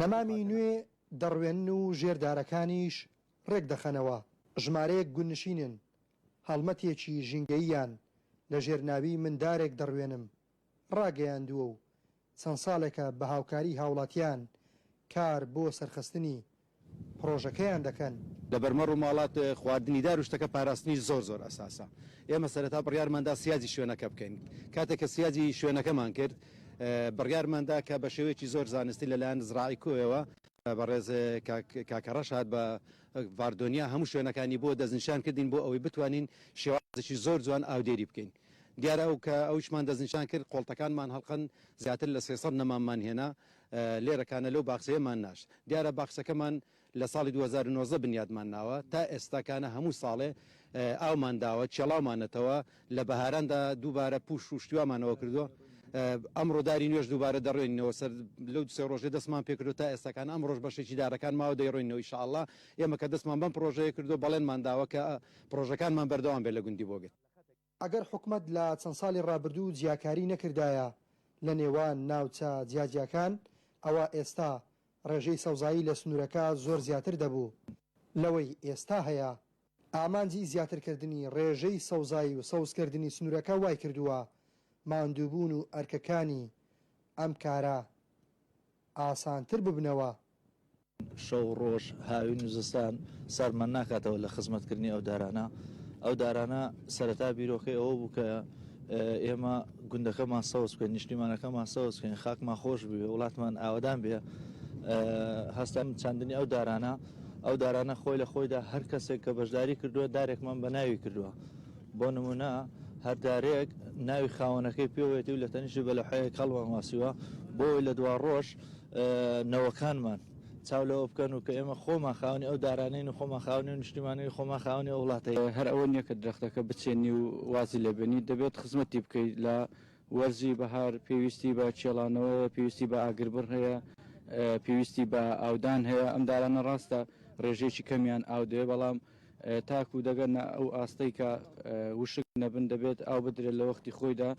نەمامی نوێ دەڕوێنن و ژێر دارەکانیش ڕێکدەخەنەوە. ژمارەیەک گوندنشینن هەڵمەتێکی ژینگەییان لەژێر ناوی من دارێک دەڕوێنم ڕاگەیاندووە و چەند ساڵێکە بە هاوکاری هاوڵاتیان کار بۆ سەرخستنی پڕۆژەکەیان دەکەن. لەبەر مەڕ و ماڵات خواردنی دار و شتەکە پاراستنی زۆر زۆر ئەساسە. ئێمە سەرەتا بڕیارمان دا سیاجی شوێنەکە بکەین. کاتێک کە سیاجی شوێنەکەمان کرد بڕیارمان دا کە بە شێوەیەکی زۆر زانستی لە لایەن زراعی کۆیەوە بەڕێز کاک کاکە ڕەشاد بە ڤاردۆنیا هەموو شوێنەکانی بۆ دەستنیشان کردین بۆ ئەوەی بتوانین شێوازێکی زۆر جوان ئاودێری بکەین. دیارە ئەو کە ئەویشمان دەستنیشان کرد قۆڵتەکانمان هەڵقەن زیاتر لە 300 نەماممان هێنا لێرەکانە لەو باخچەیەمان ناشت. دیارە باخچەکەمان لە ساڵی 2019 بنیادمان ناوە تا ئێستاکانە هەموو ساڵێ ئاومان داوە کێڵاومانەتەوە لە بەهاراندا دووبارە پوش و شتیوامانەوە کردووە ئەمڕۆ داری نوێش دووبارە دەڕوێنینەوە سەر لەو سێ ڕۆژێ دەستمان پێکردو تا ئێستاکان ئەمڕۆش بەشێکی دارەکان ماوە دەیڕۆینەوە ئیشاءاللە ئێمە کە دەستمان بەم پڕۆژەیە کردووە بەڵێنمان داوە کە پڕۆژەکانمان بەردەوام بێت لە گوندی بۆگد. ئەگەر حکومەت لە چەند ساڵی ڕابردوو جیاکاری نەکردایە لە نێوان ناوچە جیاجیاکان ئەوا ئێستا ڕێژەی سەوزایی لە سنوورەکە زۆر زیاتر دەبوو لەوەی ئێستا هەیە. ئامانجی زیاترکردنی ڕێژەی سەوزایی و سەوزکردنی سنوورەکە وایکردووە ماندووبوون و ئەرکەکانی ئەم کارە ئاسانتر ببنەوە. شەو و ڕۆژ، هاوین و زستان ساردمان ناکاتەوە لە خزمەتکردنی ئەو دارانە. ئەو دارانە سەرەتا بیرۆکەی ئەوە بوو کە ئێمە گوندەکەمان سەوز بکەین، نیشتیمانەکەمان سەوز بکەین، خاکمان خۆش بوێ، وڵاتمان ئاوەدان بێ. هەستاین چاندنی ئەو دارانە. ئەو دارانە خۆی لە خۆیدا هەر کەسێک کە بەشداری کردووە دارێکمان بە ناوی کردووە. بۆ نموونە هەر دارێک ناوی خاوەنەکەی پێوەیەتی و لە تەنیشتی بە لەوحەیەک هەڵمان واسیوە بۆ ئەوەی لە دواڕۆژ نەوەکانمان چاو لەوە بکەن و کە ئێمە خۆمان خاوەنی ئەو دارانەین و خۆمان خاوەنی ئەو نیشتیمانەین و خۆمان خاوەنی ئەو وڵاتەین. هەر ئەوە نییە کە درەختەکە بچێنی و وازی لێ بێنی، دەبێت خزمەتی بکەیت، لە وەرزی بەهار پێویستی بە کێڵانەوە هەیە، پێویستی بە ئاگربڕ هەیە، پێویستی بە ئاودان هەیە، ئەم دارانە ڕاستە ڕێژەیەکی کەمیان ئاو دەوێت، بەڵام تاکو دەگەنە ئەو ئاستەی کە وشک نەبن دەبێت ئاو بدرێت لە وەختی خۆیدا،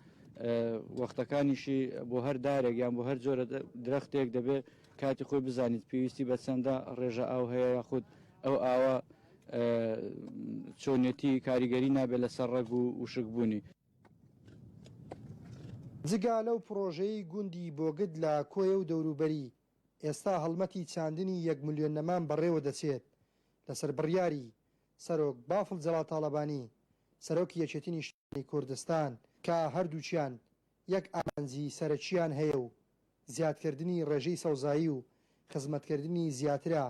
وەختەکانیشی بۆ هەر دارێک یان بۆ هەر جۆرە درەختێک دەبێت کاتی خۆی بزانیت پێویستی بە چەندە ڕێژە ئاو هەیە یاخود ئەو ئاوە چۆنیەتی کاریگەری نابێت لەسەر ڕەگ و وشکبوونی. جگە لەو پڕۆژەیەی گوندی بۆگد لە کۆیە و دەوروبەری، ئێستا هەڵمەتی چاندنی یەک ملیۆن نەمام بەڕێوەدەچێت، لەسەر بڕیاری سەرۆک بافڵ جەڵال تاڵەبانی، سەرۆکی یەکێتی نیشتمانی کوردستان، کە هەردووکیان یەک ئامانجی سەرەکییان هەیە و زیادکردنی ڕێژەی سەوزایی و خزمەتکردنی زیاترە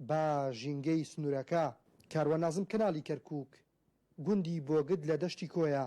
بە ژینگەی سنوورەکە. کاروان نازم کەناڵی کەرکووک، گوندی بۆگد لە دەشتی کۆیە.